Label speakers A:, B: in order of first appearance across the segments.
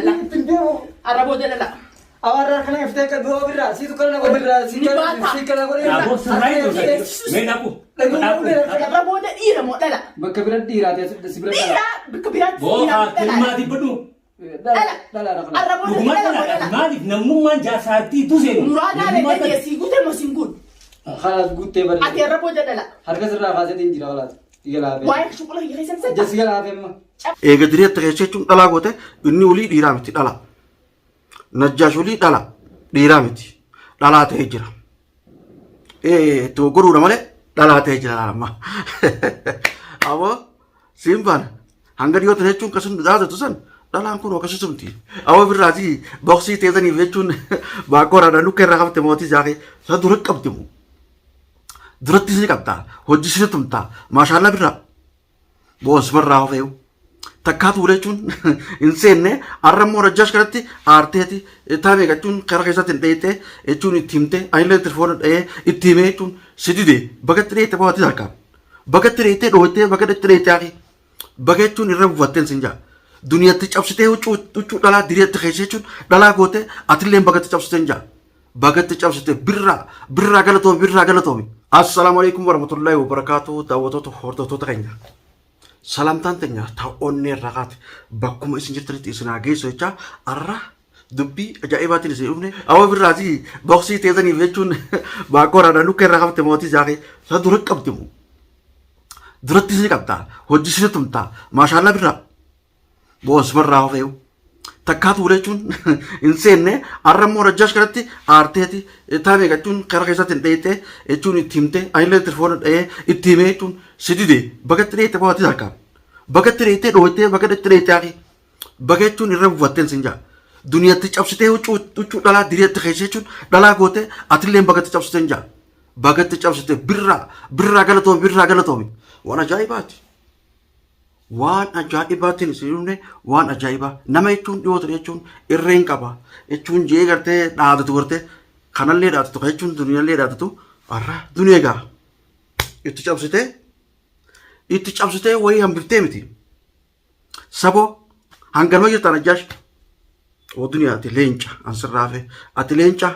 A: dhala.
B: Ittiin deemu.
A: Arra booda dhala.
B: Awaarraa kana iftee kan du'a ofirraa siitu kana ofirraa sii
A: Ni
B: kana
A: baata.
B: sii kana godhee.
C: Aboo sirraa hin Mee dhaqu. Dhaqu.
A: Arra booda dhiira moo dhala?
B: Bakka bira dhiiraati si bira dhala.
A: Dhiira bakka biraatti
C: Boo
A: dhiira moo dhala?
C: haakilmaa dibbadhu.
B: Dhala dhala dhala.
A: Arra booda
C: Dhugumaan
A: dhala moo
C: dhalaadha.
A: dhala?
C: Maaliif namnummaan jaarsaattii tu seenu.
A: Muraadaa leellee sii guute moo siin guute?
B: Kalaas guuttee
A: Ati
B: badee.
A: arra booda dhala.
B: Harka sirraa kaaseetiin jira kalaas. Sigala hafe.
A: Waa'ee shuqula kiyya keessan
B: Ija
A: seeta.
B: sigala hafe amma.
D: Eega direetta keessa jechuun dhalaa goote inni olii dhiiraa miti dhala. Najjaash olii dhala dhiiraa miti dhalaa ta'ee jira. Ee itti godhuudha malee dhalaa ta'ee jira amma. Aboo siin baana hanga dhiyootan jechuun kasin dhaadatu san dhalaan kun akkasisumti. Aboo birraatii boksii teessaniif jechuun baakoo raadhaan dhukkee irraa qabte mootii jaakee isa dura qabdi moo. Duratti si qabda hojii si tumta maashaallaa birraa. Boosmarraa hafeewu. Takkaa tuule jechuun hin seenne har'a immoo rajjaash kanatti aarteeti taamee jechuun karaa keessatti hin dheeyxee jechuun itti himte anillee telefoona dhahee itti himee jechuun si dide bakka itti dheeyxe bohaatti harkaan. Bakka itti dheeyxee dhooytee bakka itti dheeyxee hafi. Bakka jechuun irra buufatteen sin jaa. Duniyaatti cabsitee huccuu huccuu dhalaa diriiratti keessa jechuun dhalaa gootee atillee bakka itti cabsiteen jaa. Bakka itti cabsite birraa birraa galatoomi birraa galatoomi. Assalaamu alaikum warahmatullahi wabarakaatuh daawwattoota hordoftoota keenya. Salaamtaan teenya ta onnee irraa kaate bakkuma isin jirtanitti isin haa geessu jecha har'a dubbii ajaa'ibaatiin isin dhufne. Awwa birraatii boksii teessaniif jechuun baakoo raadhaan dhukkee irraa qabte mootii jaakee isa dura qabdi moo. Duratti isin qabda hojii isin tumta maashaallaa birraa. Boosmarraa hafeewu. Takkaa tuule jechuun hin seenne har'a immoo rajjaash kanatti aarteeti taamee jechuun karaa keessatti hin dheeyxee jechuun itti himte anillee telefoona dhahee itti himee jechuun si dide bakka itti dheeyxe bohaatti harkaan. Bakka itti dheeyxee dhooytee bakka itti dheeyxee hafi. Bakka jechuun irra buufatteen sin jaa. Duniyaatti cabsitee huccuu huccuu dhalaa diriiratti keessa jechuun dhalaa gootee atillee bakka itti cabsiteen jaa. Bakka itti cabsite birraa birraa galatoomi birraa galatoomi. Waan ajaa'ibaati. Waan ajaa'ibaatiin isin dhufne waan ajaa'ibaa nama jechuun dhiyoo ture jechuun irreen qaba jechuun jee gartee dhaadatu gartee kanallee dhaadatu kan jechuun duniyallee dhaadatu har'a duniya egaa itti cabsitee itti cabsitee wayii hambiftee miti saboo hanganuma jirtaan ajjaash oo duniyaa ati leenca an sirraafe ati leenca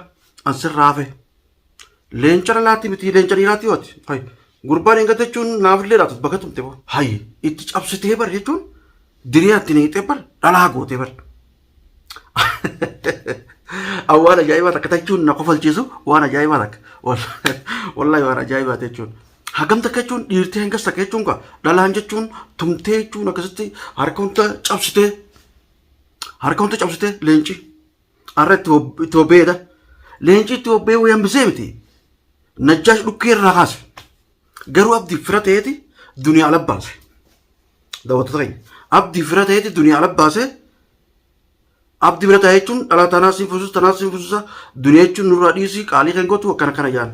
D: an sirraafe Leenca dhalaatti miti leenca dhiiraatti yooti. Hay gurbaan hin jechuun naafillee laatu bakka tumte boo. Hay itti cabsitee bar jechuun diriyaa itti neexee bar dhalaa gootee bar. Waan ajaa'ibaa takka jechuun na kofalchiisu waan ajaa'ibaa takka. Wallahi waan ajaa'ibaa jechuun. Hagam takka jechuun dhiirtee hangas takka jechuun kaa dhalaan jechuun tumtee jechuun akkasitti harka hunda cabsitee harka hunda cabsitee leenci. Har'a itti hobbeedha. Leenci itti hobbee wayii hambisee miti. Najjaash dhukkee irraa kaase. Garuu abdii fira ta'eeti duniyaa ala baase. Daawwattoota keenya. Abdii fira ta'eeti duniyaa ala baase. Abdii bira ta'e jechuun dhalaa tanaa siin fuusuus tanaa siin fuusuusa duniyaa jechuun nurraa dhiisii qaalii kan gootu akkana kana jaan.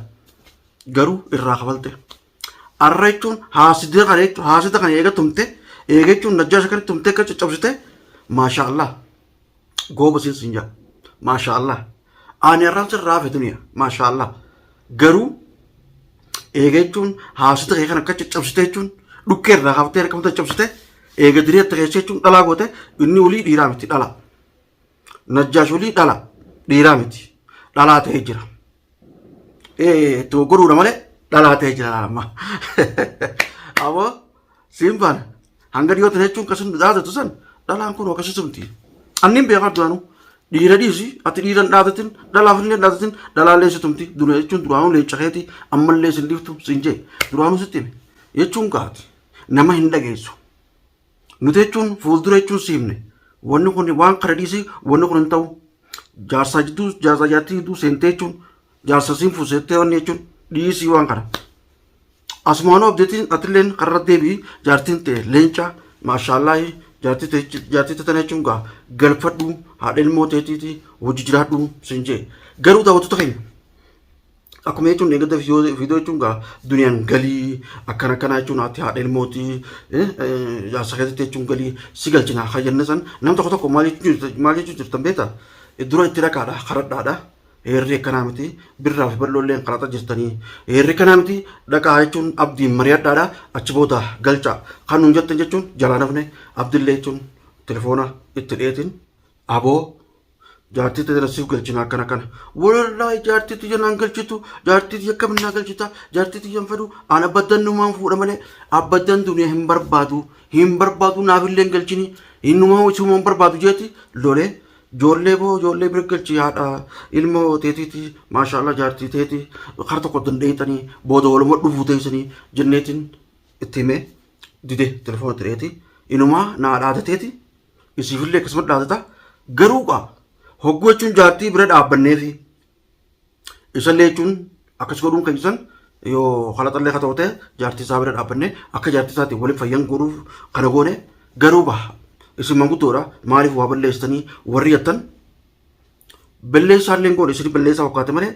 D: Garuu irraa kafalte. Har'a jechuun haasida kana jechuun haasida kana eega tumte eega jechuun najjaash akkana tumte akka caccabsite maashaa Allah. Gooba siin siin jaa. Maashaa Allah. Ani har'aan sirraa hafe duniya. Maashaa Allah. Garuu eega jechuun haasota kee kan akka caccabsite jechuun dhukkee irraa kaaftee harka hunda caccabsite eega direetta keessa jechuun dhalaa goote inni olii dhiiraa miti dhala. Najjaash olii dhala dhiiraa miti dhalaa ta'ee jira. Ee itti godhuudha malee dhalaa ta'ee jira amma. Aboo siin baana hanga dhiyoo tana jechuun kasin dhaadatu san dhalaan kun akkasisumti. Annin beekaa duraanuu dhiira dhiisi ati dhiira hin dhaadatin dhalaaf illee hin dhaadatin dhalaallee si tumti dura jechuun duraanuu leenca keeti ammallee sin dhiiftu sin jee duraanuu sitti hime jechuun gaati nama hin dhageessu. Nuti jechuun fuuldura jechuun si himne wanni kun waan kana dhiisi wanni kun hin ta'u jaarsaa jidduu jaarsaa jaartii jidduu seentee jechuun jaarsa siin fuusettee wanni jechuun dhiisii waan kana. Asumaanuu abdeetiin atilleen karra deebi'i jaartiin ta'e leenca maashaallahi jaartii ta'e jaartii ta'e jechuun gaa galfadhu haadha ilmoo ta'eetiiti hojii jiraadhu sin jee garuu daawwattoota keenya akkuma jechuun eeggadda viidiyoo jechuun gaa duniyaan galii akkana akkanaa jechuun haati haadha ilmooti jaarsa keessatti jechuun galii si galchina hayyanna san nam tokko tokko maal jechuu jirtan beektaa dura itti dhaqaadha karadhaadha Heerri akkanaa miti birraa fi bal'oolleen qaraxa jirtanii heerri akkanaa miti dhaqaa jechuun abdiin mari'adhaadha achi booda galchaa kan nuun jettan jechuun jalaa nafne abdillee jechuun telefoona itti dhiyeetiin Aboo jaartii tiyya siif galchina akkana akkana. Wallaahi jaartii tiyya naan galchitu, jaartii tiyya akkam naa galchita, jaartii tiyya hin fedhu, an abbaddan numaan fuudha malee abbaddan duniyaa hin barbaadu, hin barbaadu naafillee hin galchini, innumaa isuma hin barbaadu jeeti lolee. Ijoollee boo ijoollee bira galchi haadha ilmoo teetiiti maashaallah jaartii teeti kara tokko dandeettanii booda waluma dhufuu teessanii jenneetiin itti himee dide telefoona itti dheeti inumaa naa dhaadateeti isiifillee akkasuma dhaadata garuu qaa hogguu jechuun jaartii bira dhaabbanneefi isallee jechuun akkas godhuun kan isan yoo kalaxallee ka ta'u ta'e jaartii isaa bira dhaabbannee akka jaartii isaatiin waliin fayyan godhuuf kana goone garuu baha isin manguddoodha maaliif waa balleessitanii warri jettan balleessaallee goone isin balleessaa fakkaate malee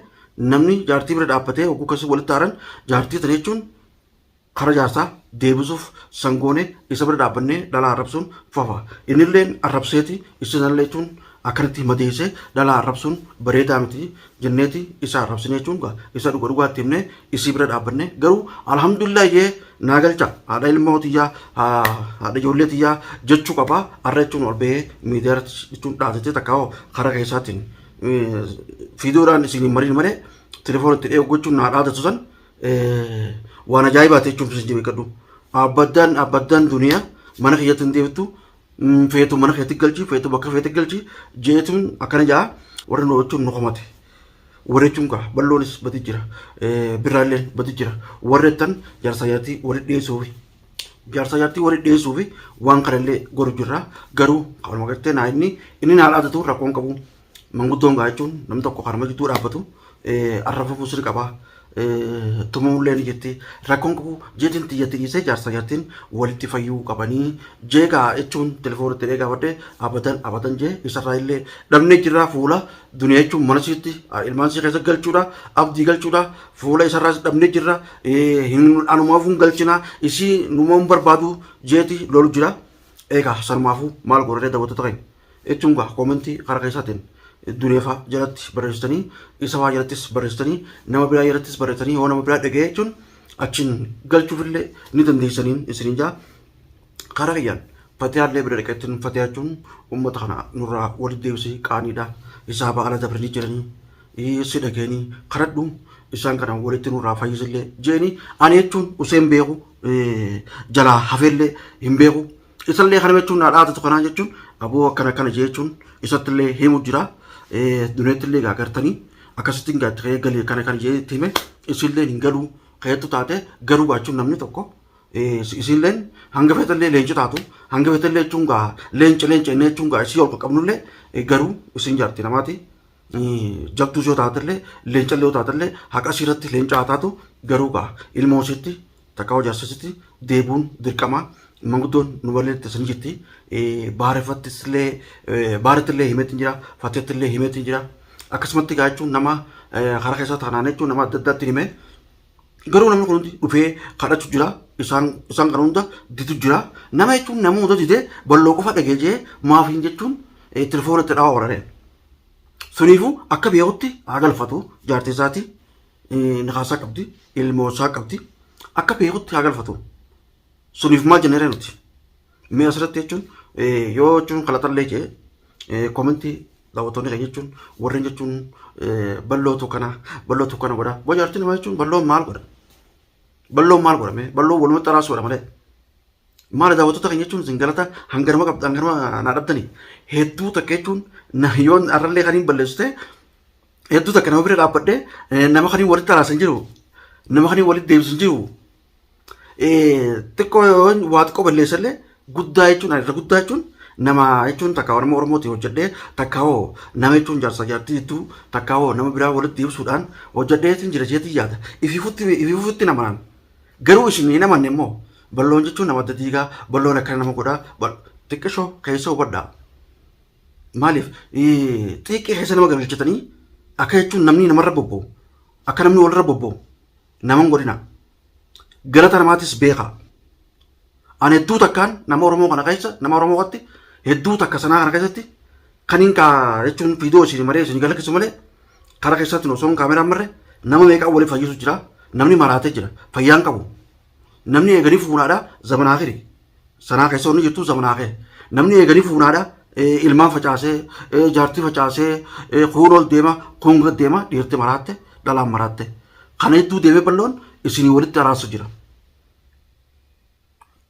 D: namni jaartii bira dhaabbatee hogguu akkasii walitti aaran jaartii tana jechuun Kara jaarsaa deebisuuf san goone isa bira dhaabbannee dhalaa arrabsuun fafa. Innilleen arrabseeti isinallee jechuun akkanatti madeessee dhalaa arrabsuun bareedaa miti jenneeti isa arrabsine jechuun gaa isa dhuga dhugaatti himnee isii bira dhaabbannee garuu alhamdulillah jee naa galcha haadha ilmoo tiyyaa haadha ijoollee tiyyaa jechuu qaba har'a jechuun ol bahee miidiyaa irratti jechuun dhaadatee takka hoo karaa keessaatiin fiidoodhaan isin hin mariin malee telefoona itti dheehu gochuun naa dhaadatu san waan ajaa'ibaati jechuun isin beekadhu. Abbaddaan abbaddaan duniyaa mana kiyyatti hin deebittu feetu mana keetti galchi feetu bakka feete galchi jeetuun akkana jaa warri nu jechuun nu komate. Warri jechuun kaa bal'oonis badi jira birraalleen badi jira warri jettan jaarsa jaartii walitti dhiyeessuufi. Jaarsa jaartii walitti dhiyeessuufi waan kanallee godhu jirra garuu kanuma gartee naa inni inni naa dhaadatu rakkoon qabu. Manguddoon gaa jechuun namni tokko karma jidduu dhaabbatu arrabfamuu sirri qaba. Tumamullee ni jetti. Rakkoon qabu jeetiin tiyyatti dhiisee jaarsa jaartiin walitti fayyuu qabanii jeegaa jechuun telefoona itti gaafadhe abadan abadan jee isarraa illee dhabnee jirraa fuula duniyaa jechuun mana siitti ilmaan sii keessa galchuudha abdii galchuudha fuula isarraas dhabnee jirra hin anumaafuu hin galchina isii numa hin barbaadu jeeti lolu jira. Egaa sanumaafuu maal godhee daawwattoota keenya. Jechuun gaa koomentii karaa keessaatiin dureefaa jalatti barreessitanii isa faa jalattis barreessitanii nama biraa jalattis barreessitanii yoo nama biraa dhaga'ee jechuun achiin galchuufillee ni dandeessaniin isiniin jaa karaa kiyyaan fatiyaallee bira dhaqeettiin fatiyaa jechuun uummata kana nurraa walitti deebisee qaaniidha hisaaba ala dabranii jiranii si dhageenii kadhadhu isaan kana walitti nurraa fayyisillee jeeni ani jechuun useen beeku jalaa hafeellee hin beeku Isallee kana jechuun naa dhaatatu kanaa jechuun aboo akkana akkana jechuun isattillee himu jira. Duneettillee gaa gartanii akkasittiin gaa itti ka'ee galee kana kana jee itti hime isillee hin galuu ka'eettu taate garuu gaachuun namni tokko isilleen hanga feetallee leenci taatu hanga feetallee jechuun gaa leenca leenca inni jechuun gaa isii ol qaqqabnullee garuu isin jaarti namaati. Jabtuu yoo taatellee leencallee yoo taatellee haqa isii irratti leenca haa taatu garuu gaa ilmoo isiitti takka hojii deebuun dirqama manguddoon nu balleetti san jirti baarefattillee baarettillee himeetiin jira fatteettillee himeetiin jira akkasumatti gaa jechuun nama karaa keessaa taanaan jechuun nama adda addaatti hime garuu namni kun hundi dhufee kadhachuu jira isaan isaan kan hunda didu jira nama jechuun nama hunda didee balloo qofa dhagee jee maafiin jechuun telefoona itti dhawaa warareen suniifuu akka beekutti haa galfatu jaartii isaati nikaasaa qabdi ilmoo isaa qabdi akka beekutti haa galfatu suniif maal jenneera nuti mee asirratti jechuun yoo jechuun kalaxallee jee komentii daawwattoonni keenya jechuun warreen jechuun ballootu kana ballootu kana godha boo jaartii namaa jechuun balloon maal godha balloon maal godha mee balloon waluma xaraasuudha malee maal daawwattoota keenya jechuun isin galata hanganuma qabda hanganuma naa dhabdanii hedduu takka jechuun yoon arrallee kan hin balleessu ta'e hedduu takka nama bira dhaabbadhee nama kaniin walitti araasan jiru nama kaniin walitti deebisan jiru xiqqoo yoo waa xiqqoo balleessallee guddaa jechuun irra guddaa jechuun nama jechuun takka nama Oromooti hojjedhee takka hoo nama jechuun jaarsa jaartii jidduu takka hoo nama biraa walitti deebisuudhaan hojjedheetiin jira jeetiin yaada ifiifutti ifiifutti namanaan garuu isin hin amanne immoo balloon jechuun nama adda diigaa balloon akkana nama godhaa xiqqishoo keessa hubadhaa. Maaliif xiiqqii keessa nama galchatanii akka jechuun namni namarra bobba'u akka namni walirra bobba'u nama hin godhina. Galata namaatis beekaa. Ani hedduu takkaan nama Oromoo kana keessa nama Oromoo qatti hedduu takka sanaa kana keessatti kan hin kaa jechuun viidiyoo isin maree isin galakkisu malee karaa keessatti osoo hin kaameraan marre nama meeqaa waliin fayyisu jira namni maraatee jira fayyaan qabu namni eeganii fuunaadha zamanaa kiri. Sanaa keessa wanni jirtu zamanaa kee. Namni eeganii fuunaadha. Ilmaan facaasee, jaartii facaasee, kuun ol deema, kuun gad deema, dhiirti maraatte, dhalaan maraatte. Kana hedduu deemee balloon isinii walitti araarsu jira.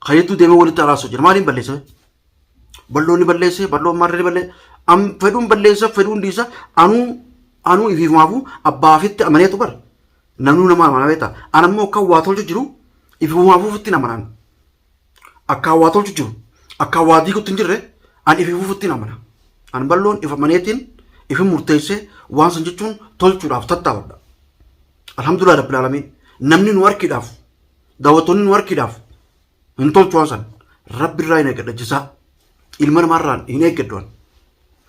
D: Kana hedduu deemee walitti araarsu jira. Maaliin balleessa? Balloon ni balleesse, balloon maarree ni balleesse. Am fedhuun balleessa, fedhuun dhiisa. Anuu ifiifumaafuu abbaa ofitti amaneetu bara. Namni nama amana beektaa. An ammoo akka waa tolchu jiru ifiifumaafuu ofitti hin amanaan. Akka waa tolchu jiru, akka waa diigutti hin jirre an ifiifuu ofitti hin amana. An balloon if amaneetiin ifin murteessee waan san jechuun tolchuudhaaf tattaafadha. Alhamdulillah rabbil aalamiin. Namni nu harkiidhaaf, daawwattoonni nu harkiidhaaf hin tolchu waan san. Rabbi irraa hin eeggadha jisaa. Ilma namaarraa hin eeggadhu an.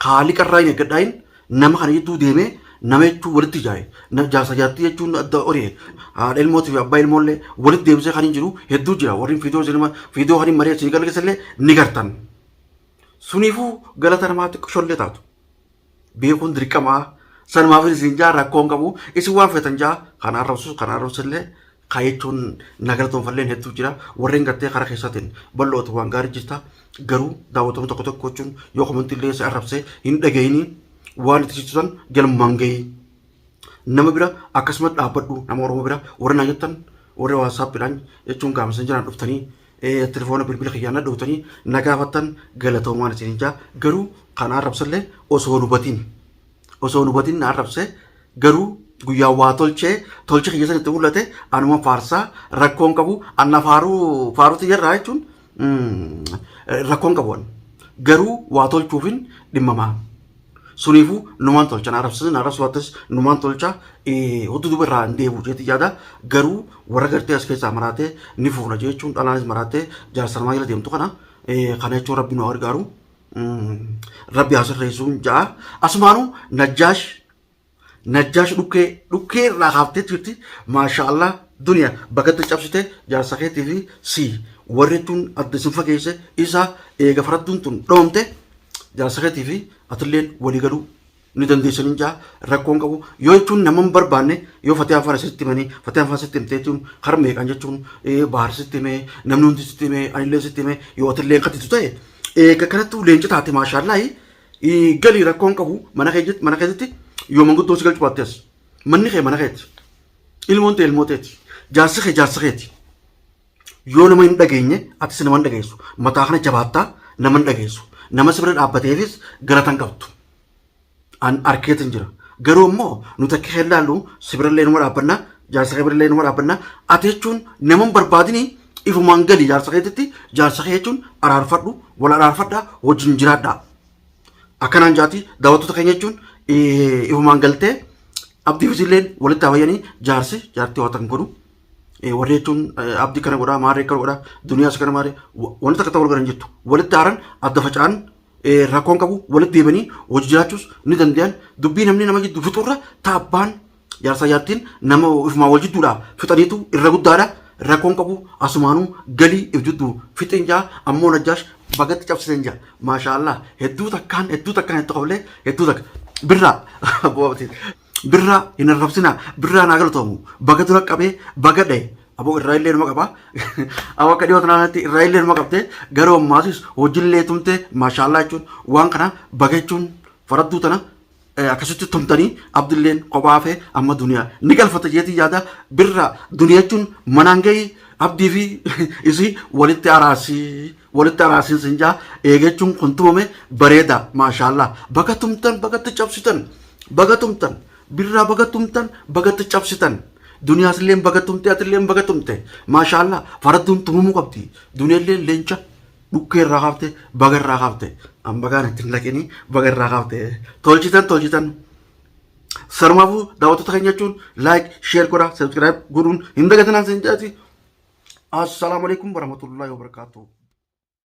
D: Kaaliqa irraa hin eeggadha hin nama kana jidduu deemee nama jechuun walitti ijaare. Jaarsa jaartii jechuun adda ori'e. Haadha ilmootii fi abbaa ilmoollee walitti deebisee kan hin jiru hedduu jira. Warri fiidoo isin fiidoo kan hin maree isin galgeessallee ni gartan. Suniifuu galata namaa xiqqishollee taatu. Beekuun dirqamaa. Sanumaaf isin jaa rakkoon qabu. Isin waan feetan jaa kan arrabsus kan arrabsillee kaa jechuun na galatoonfalleen hedduu jira. Warreen gartee karaa keessaatiin bal'ootu waan gaarii jirta. Garuu daawwattoonni tokko tokko jechuun yoo komantii illee si arrabsee hin dhaga'inii waan itti jirtu san galmaan gahii. Nama bira akkasumas dhaabbadhu nama Oromoo bira warra naa jettan warra waatsaappiidhaan jechuun gaama isin jiraan dhuftanii telefoona bilbila kiyyaan na dhooftanii na gaafattan galatoomaan isin jaa. Garuu kan arrabsallee osoo hin hubatin osoo hin hubatin na arrabse garuu guyyaa waa tolchee tolcha kiyya san itti mul'ate anuma faarsaa rakkoon qabu anna faaruu faaruuti jirraa jechuun rakkoon qabu an. Garuu waa tolchuufin dhimmamaa. Suniifuu numaan tolcha na arrabsas na arrabsu baattas numaan tolcha hudduu duuba irraa hin deebi'u jeetti yaada garuu warra gartee as keessaa maraatee ni fuuna jechuun dhalaanis maraatee jaarsa namaa jala deemtu kana kana jechuun rabbi nu haa gargaaru. Rabbi haa sirreessuun ja'a. Asumaanuu Najjaash Najjaash dhukkee dhukkee irraa kaaftee jirti. Maasha Allah duniya bagatti cabsite jaarsa keetii fi si warri jechuun adda isin fageesse isa eega faradduun tun dhoomte jaarsa keetii fi atilleen walii galuu ni dandeessanii jaa rakkoon qabu yoo jechuun nama hin barbaanne yoo fatiyaan faana sitti himanii fatiyaan faana sitti himtee jechuun kara meeqaan jechuun baar sitti himee namni hundi sitti himee anillee sitti himee yoo atillee katitu ta'e eega kanattuu leenca taate maashaallaahi galii rakkoon qabu mana kee mana keetitti yoo manguddoo si galchu baatte as manni kee mana keeti ilmoon ta'e ilmoo teeti jaarsi kee jaarsa keeti yoo nama hin dhageenye atis nama hin dhageessu mataa kana jabaattaa nama hin dhageessu nama si bira dhaabbateefis galata hin qabdu an arkeetin jira garuu immoo nuti akka kee ilaallu si birallee numa dhaabbanna jaarsa kee birallee numa dhaabbanna ati jechuun nama hin barbaadini ifumaan gali jaarsa keetitti jaarsa kee jechuun araarfadhu wal araarfadha wajjin jiraadha akkanaan jaati daawwattoota keenya jechuun ifumaan galtee abdii fi silleen walitti hafayyanii jaarsi jaartii waa tan godhu warri jechuun abdii kana godhaa maarree kana godhaa duniyaas kana maarree wanti takka ta'u wal garan jettu walitti aaran adda faca'an rakkoon qabu walitti deebanii hojii jiraachuus ni danda'an dubbii namni nama jidduu fixurra taabbaan jaarsaa jaartiin nama ifumaa wal jidduudha fixaniitu irra guddaadha rakkoon qabu asumaanuu galii if jidduu fixin jaa ammoo najjaash bagatti cabsiten jaa maashaa allah hedduu takkaan hedduu takkaan hedduu qablee hedduu takka birraa birraa hin arrabsinaa birraa naa galatoomu baga dura qabee baga dhaye aboo irraa illee numa qaba aboo akka dhiyoo tanaatti irraa illee numa qabdee garuu ammaasis hojiillee tumte maashaallaa jechuun waan kana baga jechuun faradduu tana akkasitti tumtanii abdilleen kophaa hafee amma duniyaa ni galfata jeetii yaada birraa duniyaa jechuun manaan gahii abdii fi isii walitti araasii walitti araasiin sin jaa eegachuun kun tumame bareeda maashaallaa baga tumtan bagatti cabsitan baga tumtan birraa baga tumtan bagatti cabsitan duniyaas illee baga tumte atillee baga tumte maashaallaa faradduun tumamuu qabdi duniyaallee leenca dhukkee irraa kaafte baga irraa kaafte an bagaan ittiin laqinii baga irraa kaafte tolchitan tolchitan sanumaafuu daawwattoota keenya jechuun like share godhaa subscribe godhuun hin dagatinaan sin jaati assalaamu alaikum warahmatullahi wabarakatuh.